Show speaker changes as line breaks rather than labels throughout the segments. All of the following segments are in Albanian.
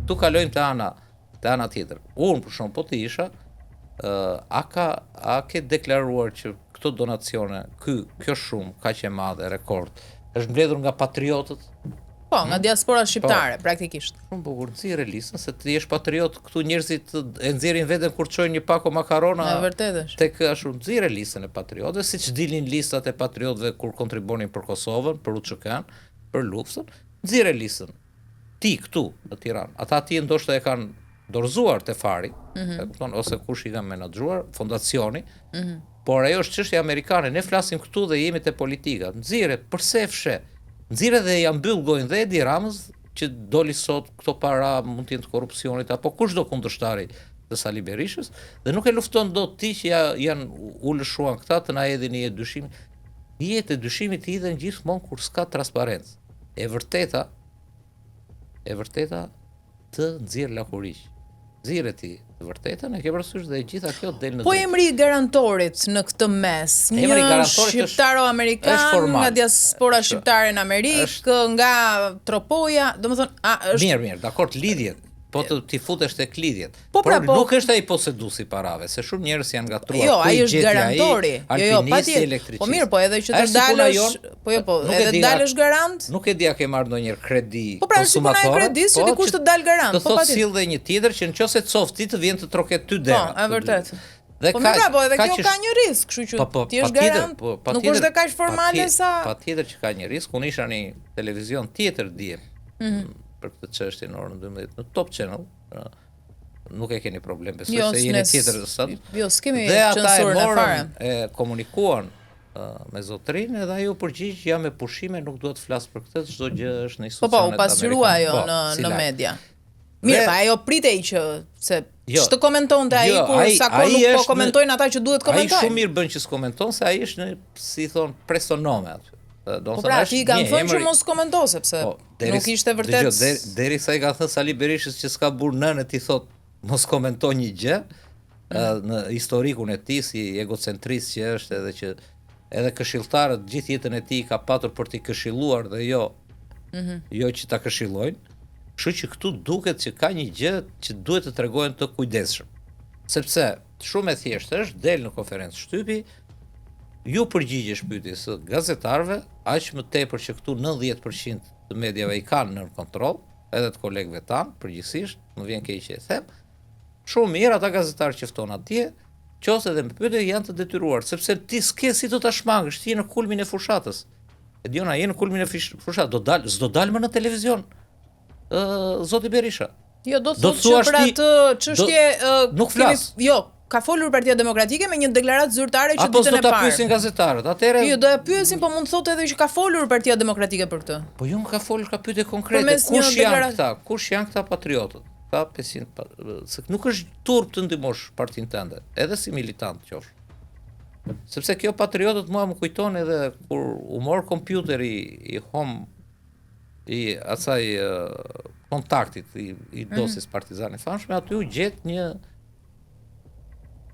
Këtu kalojmë te ana, te ana tjetër. Unë për shembull po të isha, ë a ka a ke deklaruar që këto donacione, ky kjo shumë kaq e madhe rekord, është mbledhur nga patriotët?
Po, nga hmm? diaspora shqiptare, po, praktikisht.
Shumë bukur, nxirre listën se ti je patriot, këtu njerëzit e nxjerrin veten kur çojnë një pako makarona.
E vërtetë është.
Tek ashtu nxirre listën e patriotëve, siç dilnin listat e patriotëve kur kontribuonin për Kosovën, për UÇK-n, për luftën, nxirre listën. Ti këtu në Tiranë, ata atje ndoshta e kanë dorëzuar te Fari, mm -hmm. e kupton, ose kush i ka menaxhuar, fondacioni. Mm -hmm. Por ajo është çështje amerikane, ne flasim këtu dhe jemi te politika. Nxirre, përse fsheh? Nxirre dhe ia mbyll gojën dhe Edi Ramës që doli sot këto para mund të jenë të korrupsionit apo kushdo kundërshtari të Sali Berishës dhe nuk e lufton dot ti që ja, janë u lëshuan këta të na hedhin një dyshim. Hijet e dyshimit hidhen gjithmonë kur s'ka transparencë. E vërteta e vërteta të nxjerr lakuriq. Nxirre ti të vërtetën, e ke parasysh dhe e gjitha kjo del
në Po emri i garantorit në këtë mes, një shqiptaro-amerikan nga diaspora shqiptare në Amerikë, është, nga Tropoja, domethënë,
a është Mirë, mirë, dakord, lidhjet. Po të ti futesh tek lidhjet. Po pra, po, nuk është ai poseduesi i parave, se shumë njerëz janë ngatërruar.
Jo, ai është garantori. Jo, jo, patjetër. Po mirë, po edhe që të dalësh, po jo, po, edhe të dalësh garant.
Nuk e di a ke marrë ndonjëherë kredi
Po pra, është si puna e kredisë që dikush të dalë garant.
Të po thotë sill dhe një tjetër që nëse cof ti të vjen të troket ty
dera. Po, e vërtetë. Dhe po mirë, po edhe kjo ka një risk, kështu që po, po, ti je garant. Po, nuk është dhe kaq formale sa
Patjetër që ka një risk. Unë isha në televizion tjetër dje. Mhm. Për këtë çështje në orën 12 në Top Channel, nuk e keni problem besoj jo, se jeni tjetër
sot. Jo, s'kemi censurën
e fare. E komunikuan me zotërinë edhe ai u përgjigj jam me pushime, nuk dua të flas për këtë, çdo gjë është në
institucionet Po po, u pasqyrua ajo po, në në media. Mirë, pa ajo pritej që se jo, ç'të komentonte ai jo, kur ai, sa kohë nuk po komentojnë ata që duhet
komentojnë. Ai shumë mirë bën që s'komenton se ai është në si thon presonome aty.
Do të po pra, thonë, i kanë thënë që mos komento sepse po, deri, nuk ishte vërtet.
Dëgjo, deri, derisa i ka thënë Sali Berishës që s'ka burrë nëne t'i thotë mos komento një gjë mm. në historikun e tij si egocentrist që është edhe që edhe këshilltarët gjithë jetën e tij ka patur për t'i këshilluar dhe jo mm -hmm. jo që ta këshillojnë. Kështu që këtu duket që ka një gjë që duhet të tregohen të kujdesshëm. Sepse shumë e thjeshtë është, del në konferencë shtypi, Ju përgjigjesh pyetjes së gazetarëve, aq më tepër që këtu 90% të mediave i kanë nën kontroll, edhe të kolegëve tanë, përgjithësisht, më vjen keq që e them. Shumë mirë ata gazetarë që fton atje, qoftë edhe me pyetje janë të detyruar, sepse ti s'ke si do ta shmangësh, ti je në kulmin e fushatës. Ediona, je në kulmin e fushatës, do dal, s'do dal më në televizion. Ë zoti Berisha.
Jo, do të thotë që për atë çështje
nuk flas.
Kemi, jo, ka folur Partia Demokratike me një deklaratë zyrtare që ditën e
parë. Apo s'do ta pyesin gazetarët.
Atëherë Jo, do e pyesin, po mund të thotë edhe që ka folur Partia Demokratike për
këtë. Po jo, ka folur, ka pyetje konkrete. Kush janë këta? Kush janë këta patriotët? Këta 500 pa... se nuk është turp të ndihmosh partinë tënde, edhe si militant qofsh. Sepse kjo patriotët mua më kujton edhe kur u mor kompjuteri i home i asaj kontaktit i, i mhm. dosjes mm -hmm. partizani famshme aty u gjet një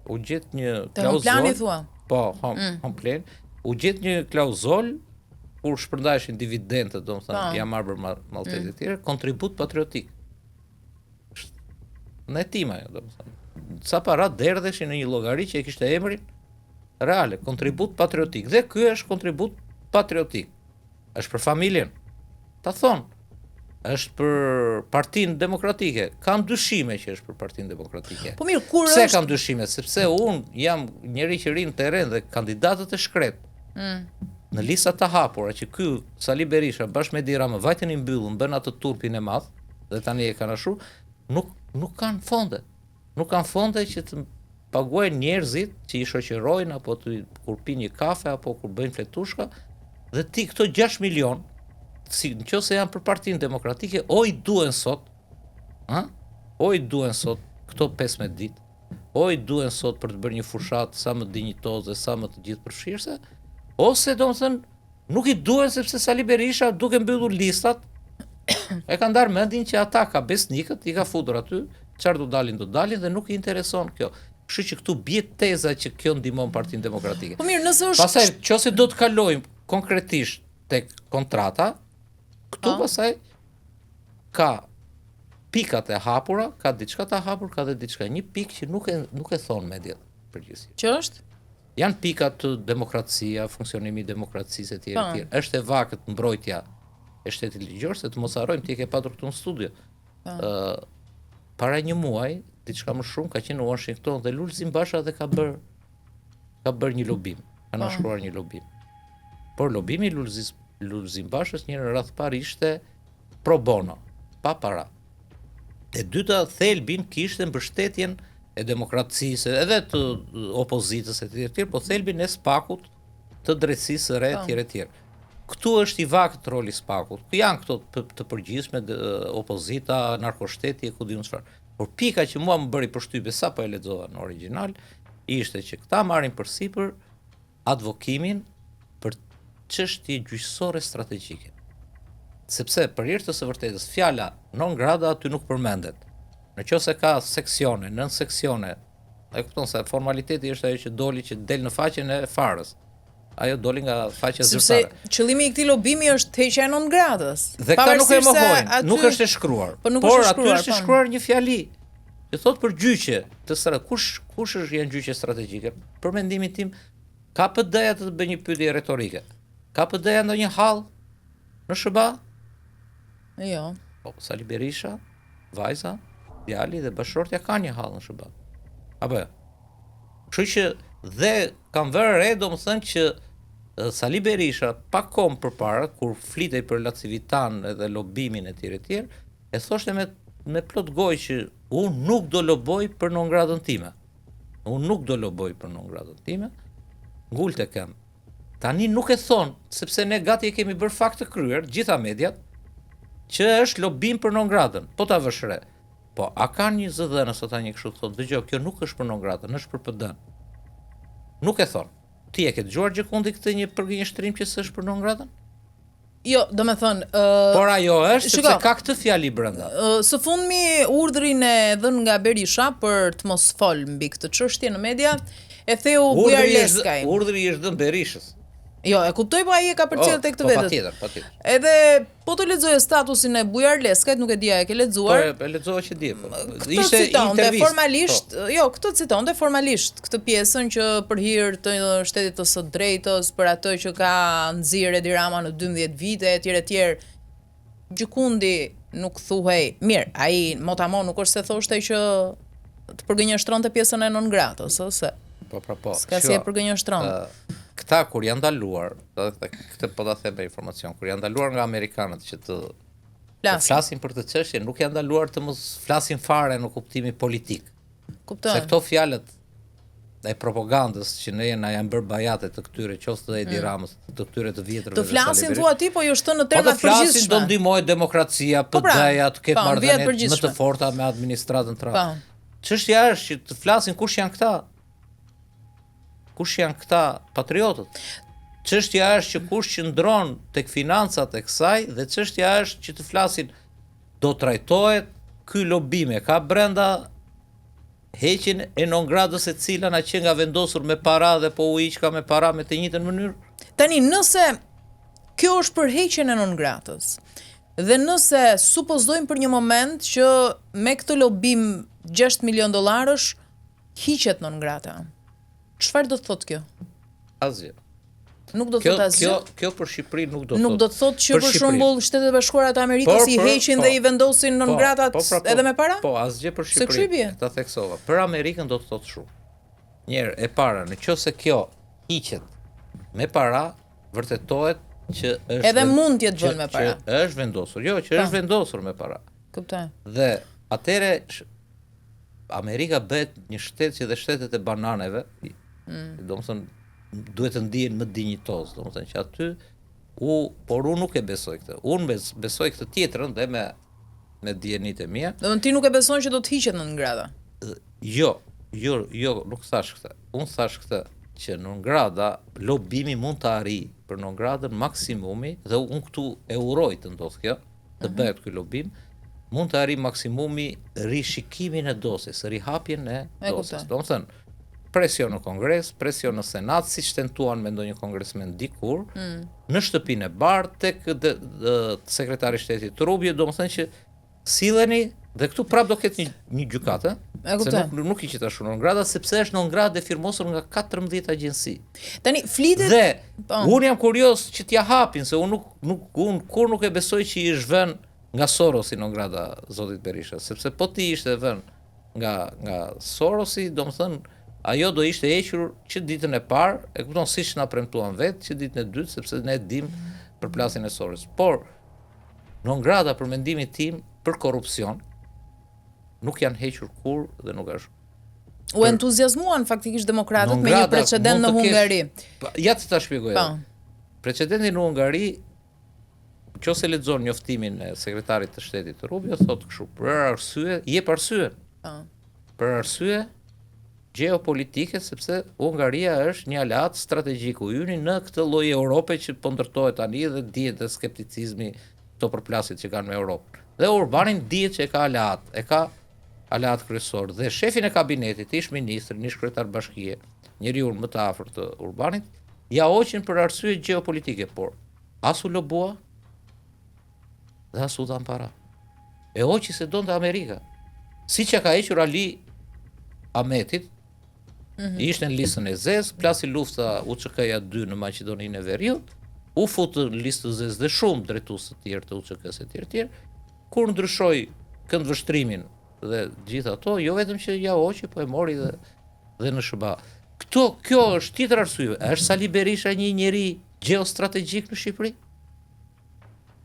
u gjet një
klauzol. Plani thua?
Po, home, mm. home plan. U gjet një klauzol kur shpërndaheshin dividendët, domethënë, po. Jamarbër Malltezi mm. e tjerë, kontribut patriotik. Në hetim ajo, domethënë. Ca para derdheshin në një llogari që e kishte emrin reale, kontribut patriotik. Dhe ky është kontribut patriotik. Është për familjen. Ta thonë. Është për Partinë Demokratike. Kam dyshime që është për Partinë Demokratike.
Po mirë, kur
Pse është? kam dyshime? Sepse unë jam njeri që rri në terren dhe kandidatët e shkretë. Mm. Në lista të hapura që ky Sali Berisha bashkë me Edi Ramën vajtën i mbyllën, bën atë turpin e madh dhe tani e kanë ashtu, nuk nuk kanë fonde. Nuk kanë fonde që të paguajnë njerëzit që i shoqërojnë apo të kur pinë një kafe apo kur bëjnë fletushka dhe ti këto 6 milion si në qoftë se janë për Partinë Demokratike o i duhen sot, ë? O i duhen sot këto 15 ditë, o i duhen sot për të bërë një fushatë sa më dinjitoze, sa më të gjithëpërfshirëse, ose domethënë Nuk i duhen sepse Sali Berisha duke mbyllur listat e ka ndarë mendin që ata ka besnikët, i ka futur aty, çfarë do dalin do dalin dhe nuk i intereson kjo. Kështu që këtu bie teza që kjo ndihmon Partinë Demokratike.
Po mirë, nëse është
Pastaj, nëse do të kalojmë konkretisht tek kontrata, këtu po. pastaj ka. Pikat e hapura, ka diçka të hapur, ka dhe diçka, një pikë që nuk e nuk e thonë mediat
përgjithësisht. Që është?
Janë pika të demokracia, funksionimi i demokracisë etj etj. Po. Është e vakët mbrojtja e shtetit ligjor, se të mos harrojmë ti e ke patur këtu në studio. Ë uh, para një muaj, diçka më shumë ka qenë në Washington dhe Lulzim Basha dhe ka bërë ka bërë një lobim, ka po. nënshkruar një lobim. Por lobimi i Lulzim Lulzim Bashës një në radhë parë ishte pro bono, pa para. E dyta, thelbin kishte mbështetjen e demokracisë, edhe të opozitës e tjerë tjerë, po thelbin e SPAK-ut të drejtësisë së re etj etj. Këtu është i vakët roli i SPAK-ut. Ku janë këto të, të përgjithshme opozita, narkoshteti e ku di unë çfarë. Por pika që mua më bëri përshtypje sapo e lexova në origjinal ishte që këta marrin përsipër advokimin për çështje gjyqësore strategjike. Sepse për hir të së vërtetës fjala non grata aty nuk përmendet. Në qoftë se ka seksione, nënseksione, e kupton se formaliteti është ajo që doli që del në faqen e farës. Ajo doli nga faqja
zyrtare. Sepse qëllimi i këtij lobimi është heqja e non gratës.
Dhe këta nuk e mohojnë, aty... nuk është e shkruar. Po nuk Por është e shkruar, aty është e po. shkruar një fjali që thotë për gjyqe të stra kush kush është janë gjyqe strategjike? Për mendimin tim, ka PD-ja të të bëj një pyetje retorike. Ka PD-ja ndonjë hall në SHBA?
Jo.
Po, Sali Berisha, vajza, djali dhe bashkëshortja kanë një hall në SHBA. Apo jo? Kështu që dhe kam vënë re, domethënë që Sali Berisha pak kohë përpara kur flitej për LaCivitan edhe lobimin e tjerë e tjerë, e thoshte me me plot gojë që unë nuk do loboj për non gratën time. Unë nuk do loboj për non gratën time. Ngulte këmbë. Tani nuk e thonë, sepse ne gati e kemi bërë fakt të kryer, gjitha mediat, që është lobim për non gratën. Po ta vësh re. Po, a ka një zëdhënës ata një kështu thotë, dëgjo, kjo nuk është për non gratën, është për PD-n. Nuk e thonë. Ti e ke dëgjuar gjëkundi këtë një përgënjeshtrim që s'është për non gratën?
Jo, domethënë...
Uh, Por ajo është sepse ka këtë fjali
brenda. Uh, së fundmi, urdhrin e dhënë nga Berisha për të mos fol mbi këtë çështje në media, e theu Bujar
Leskaj. Urdhri i është dhënë Berishës.
Jo, e kuptoj, po ai e ka përcjellë oh, tek të
po, vetët. Patjetër, patjetër.
Edhe po të lexoje statusin e Bujar Leskajt, nuk e di a e ke
lexuar. Po, e lexova që dje. Po.
Këtë Ishte citonte formalisht, po. jo, këtë citonte formalisht këtë pjesën që për hir të shtetit të së drejtës, për atë që ka nxirë Edi Rama në 12 vite etj etj. Gjëkundi nuk thuhej. Mirë, ai motamo nuk është se thoshte që të përgënjeshtronte pjesën e non gratës, ë se.
Po, po, po.
S'ka si e përgënjeshtron.
Këta kur janë ndaluar, këtë po ta them me informacion, kur janë ndaluar nga amerikanët që të flasin, flasin për këtë çështje, nuk janë ndaluar të mos flasin fare në kuptimin politik.
Kuptoj.
Se këto fjalët e propagandës që ne na janë bërë bajate të këtyre qoftë të Edi mm. Ramës, të këtyre të
vjetrëve. Të flasin thua ti, po jo është në po terma
të përgjithshme. Po të flasin do ndihmojë demokracia, po pra, PD-ja të ketë po, marrëdhënie më të forta me administratën Trump. Po. Çështja është që të flasin kush janë këta? Kush janë këta patriotët? Çështja është që kush qëndron tek financat e kësaj dhe çështja është që të flasin do trajtohet ky lobim e ka brenda heqjen e non gratës e cila na qenka vendosur me para dhe po u hiqka me para me të njëjtën mënyrë.
Tani nëse kjo është për heqjen e non gratës dhe nëse supozojmë për një moment që me këtë lobim 6 milion dollarësh hiqet non grata. Çfarë do të thotë
kjo? Asgjë.
Nuk do të thotë
asgjë. Kjo kjo për Shqipërinë nuk do
të thotë. Nuk do të thotë që për, për shembull Shtetet e Bashkuara të Amerikës i heqin po, dhe i vendosin non po, gratat po, pra, po, edhe me para?
Po, asgjë për Shqipërinë. Ta theksova. Për Amerikën do të thotë shumë. Njëherë, e para, në qoftë se kjo hiqet me para, vërtetohet që
është Edhe mund të jetë vënë me
para. Që është vendosur. Jo, që është vendosur me para.
Kuptoj.
Dhe atëherë Amerika bëhet një shtet që dhe shtetet e bananeve, mm. domethënë duhet të ndihen më dinjitoz, domethënë që aty u por unë nuk e besoj këtë. Unë bes, besoj këtë tjetrën dhe me me dijenitë e
mia. Domethënë ti nuk e beson që do të hiqet non grata?
Jo, jo, jo, nuk thash këtë. Unë thash këtë që non grata lobimi mund të arrijë për non gratën maksimumi dhe unë këtu e uroj të ndodhë kjo, të mhm. bëhet ky lobim, mund të arrijë maksimumi rishikimin e dosjes, rihapjen e dosjes. Domethënë, presion në Kongres, presion në Senat, siç tentuan me ndonjë kongresmen dikur, mm. në shtëpinë e bardhë tek de, de, sekretari i shtetit Rubio, domethënë që silleni Dhe këtu prap do ketë një një gjykatë,
E
se
kuptoj.
nuk nuk i qet ashtu non grata sepse është non grata e firmosur nga 14 agjenci.
Tani flitet
Dhe
Po.
unë jam kurioz që t'ja hapin se unë nuk nuk unë kur nuk e besoj që i është vënë nga Sorosi non grata zotit Berisha, sepse po ti ishte vënë nga nga Sorosi, domethënë ajo do ishte hequr që ditën e parë, e kupton siç na premtuan vetë, që ditën e dytë, sepse ne dim përplasjen e Soros. Por non grata për mendimin tim për korrupsion nuk janë hequr kur dhe nuk është.
u entuziazmuan faktikisht demokratët
Non
me një
grata
precedent
mund
në
të kesh-
Hungari.
Pa, ja të ta shpjegoj.
Po.
edhe. Precedenti në Hungari, nëse lexon njoftimin e sekretarit të shtetit Rubio, thotë kështu, për arsye, jep arsye,
Po.
për arsye gjeopolitike sepse Hungaria është një aleat strategjik u yni në këtë lloj Europe që po ndërtohet tani dhe dihet dhe skepticizmi këto përplasjet që kanë me Europën. Dhe Orbanin dihet që e ka aleat, e ka aleat kryesor dhe shefin e kabinetit, ish ministrin, ish kryetar bashkie, njeriu më të afërt të Urbanit, ja hoqin për arsye gjeopolitike, por as u lobua dhe as u dhan para. E hoqi se donte Amerika. Siç ja ka hequr Ali Ahmetit, ishte në listën e zezë, plasi lufta UÇK-ja 2 në Maqedoninë e Veriut, u fut në listën e zezë dhe shumë drejtues të tjerë të UÇK-së e tjerë tjerë. Kur ndryshoi këndvështrimin dhe gjithë ato, jo vetëm që ja hoqi, po e mori dhe dhe në SHBA. Këto, kjo është tjetër arsye. A është Sali Berisha një njeri gjeostrategjik në Shqipëri?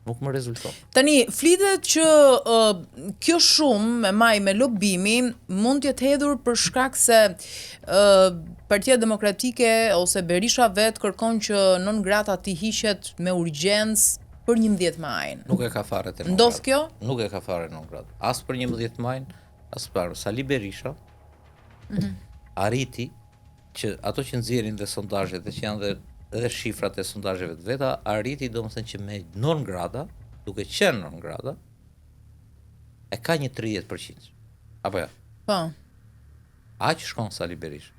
Nuk më rezulton.
Tani flitet që uh, kjo shumë me maj me lobimi mund të jetë hedhur për shkak se uh, Partia Demokratike ose Berisha vet kërkon që non grata t'i hiqet me urgjencë për 11 majin.
Nuk e ka fare te non
Ndodh
grata.
kjo?
Nuk e ka fare non grata. As për 11 majin, as për Sali Berisha. Arriti që ato që nxjerrin dhe sondazhet dhe që janë dhe edhe shifrat e sondazheve të veta, arriti domethënë që me non grata, duke qenë non grata, e ka një 30%. Apo ja?
Po.
Aq shkon Sali Berisha.